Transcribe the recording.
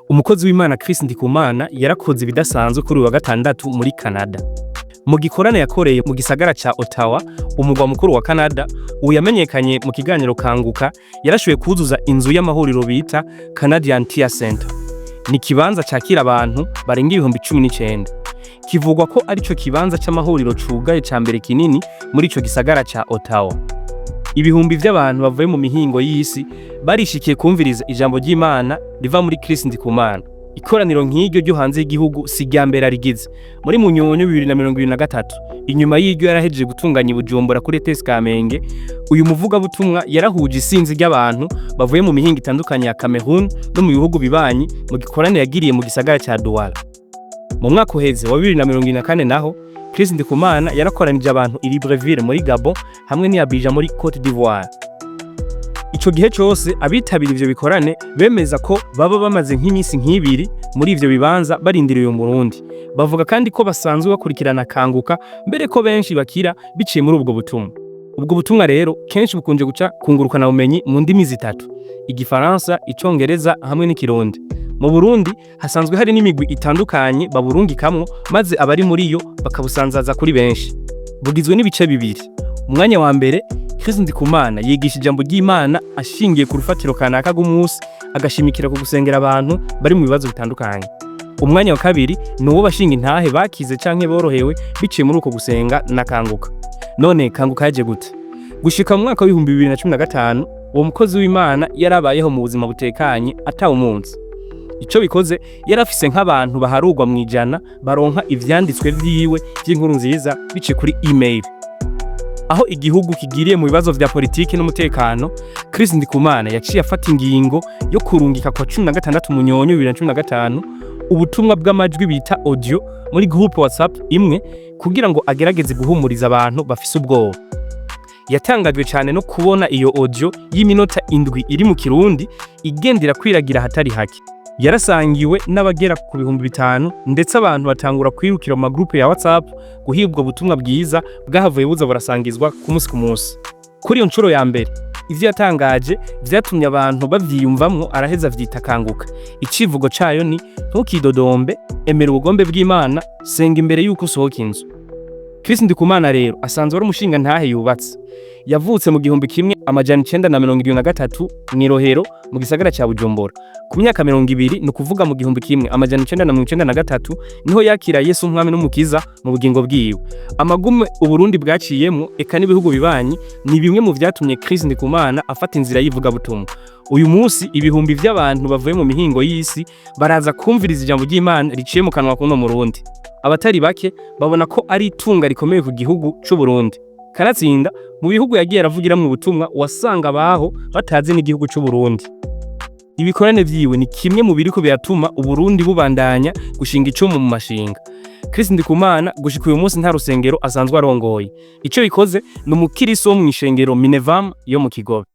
Umukozi w'Imana Chris Ndikumana yarakoze ibidasanzwe kuri uyu wa gatandatu muri Canada. Mu gikorane yakoreye mu gisagara ca Ottawa, umugwa mukuru wa Canada, ubu yamenyekanye mu kiganiro Kanguka, yarashoboye kuzuza inzu y'amahuriro bita Canadian Tire Center. Ni ikibanza cakira abantu barenga 19,000. Kivugwa ko arico kibanza c'amahuriro cugaye ca mbere kinini muri ico gisagara ca Ottawa. Ibihumbi vy'abantu bavuye mu mihingo y'isi barishikiye kumviriza ijambo ry'Imana riva muri Chris Ndikumana. Ikoraniro nk'iryo ryo hanze y'igihugu si irya mbere arigize. Muri Munyonyo 2023, inyuma y'iryo yarahejeje gutunganya i Bujumbura kuri ETS Kamenge, uyu muvugabutumwa yarahuje isinzi ry'abantu bavuye mu mihingo itandukanye ya Cameroon no mu bihugu bibanyi mu gikorane yagiriye mu gisagara ca Douala. Mu mwaka uheze wa 2024 naho, Chris Ndikumana yarakoranije abantu i Libreville muri Gabon hamwe n'i Abidjan muri Cote d'Ivoire. Ico gihe cose abitabira ivyo bikorane bemeza ko baba bamaze nk'imisi nk'ibiri muri ivyo bibanza barindiriye uyu Murundi. Bavuga kandi ko basanzwe bakurikirana Kanguka, mbere ko benshi bakira biciye muri ubwo butumwa. Ubwo butumwa rero kenshi bukunze guca kungurukana bumenyi mu ndimi zitatu: Igifaransa, Icongereza hamwe n'Ikirundi. Mu Burundi hasanzwe hari n'imigwi itandukanye baburungikamwo, maze abari muri yo bakabusanzaza kuri benshi. Bugizwe n'ibice bibiri. Umwanya wa mbere, Chris Ndikumana yigisha ijambo ry'Imana ashingiye ku rufatiro kanaka rw'umunsi, agashimikira ku gusengera abantu bari mu bibazo bitandukanye. Umwanya wa kabiri ni uwo bashinga intahe bakize canke borohewe biciye muri uko gusenga na Kanguka. None Kanguka yaje gute? Gushika mu mwaka wa 2015, uwo mukozi w'Imana yarabayeho mu buzima butekanye atawumunsi. Ico bikoze, yarafise nk'abantu baharurwa mw'ijana baronka ivyanditswe vyiwe vy'inkuru nziza biciye kuri email. Aho igihugu kigiriye mu bibazo vya politiki n'umutekano, Chris Ndikumana yaciye afata ingingo yo kurungika kwa 16 Munyonyo 2015 ubutumwa bw'amajwi bita audio muri groupe WhatsApp imwe kugira ngo agerageze guhumuriza abantu bafise ubwoba. Yatangajwe cyane no kubona iyo audio y'iminota 7 iri mu Kirundi igendera kwiragira ahatari hake. Yarasangiwe n'abagera ku 5000, ndetse abantu batangura kwirukira mu magroupe ya WhatsApp guhibwa ubutumwa bwiza bwahavuye buza burasangizwa ku munsi ku munsi. Kuri iyo nshuro ya mbere, ivyo yatangaje vyatumye abantu bavyiyumvamwo, araheza avyita Kanguka. Icivugo cayo ni: "Ntukidodombe, emera ubugombe bw'Imana, senga imbere yuko usohoka inzu." Chris Ndikumana rero asanzwe ari umushinga ntahe yubatse. Yavutse mu 1973 mw'Irohero mu gisagara ca Bujumbura. Ku myaka 20, ni ukuvuga mu 1993, niho yakira Yesu umwami n'umukiza mu bugingo bwiwe. Amagume Uburundi bwaciyemwo eka n'ibihugu bibanyi ni bimwe mu vyatumye Chris Ndikumana afata inzira y'ivugabutumwa. Uyu munsi ibihumbi vy'abantu bavuye mu mihingo y'isi baraza kumviriza ijambo ry'Imana riciye mu kanwa k'uno Murundi. Abatari bake babona ko ari itunga rikomeye ku gihugu c'u Burundi. Kanatsinda mu bihugu yagiye aravugiramwo ubutumwa wasanga abaho batazi n'igihugu c'u Burundi. Ibikorane vyiwe ni kimwe mu biriko biratuma Uburundi bubandanya gushinga icumu mu mashinga. Chris Ndikumana gushika uyu munsi nta rusengero asanzwe arongoye. Ico bikoze, ni umukiriso wo mw'ishengero Minevam yo mu Kigobe.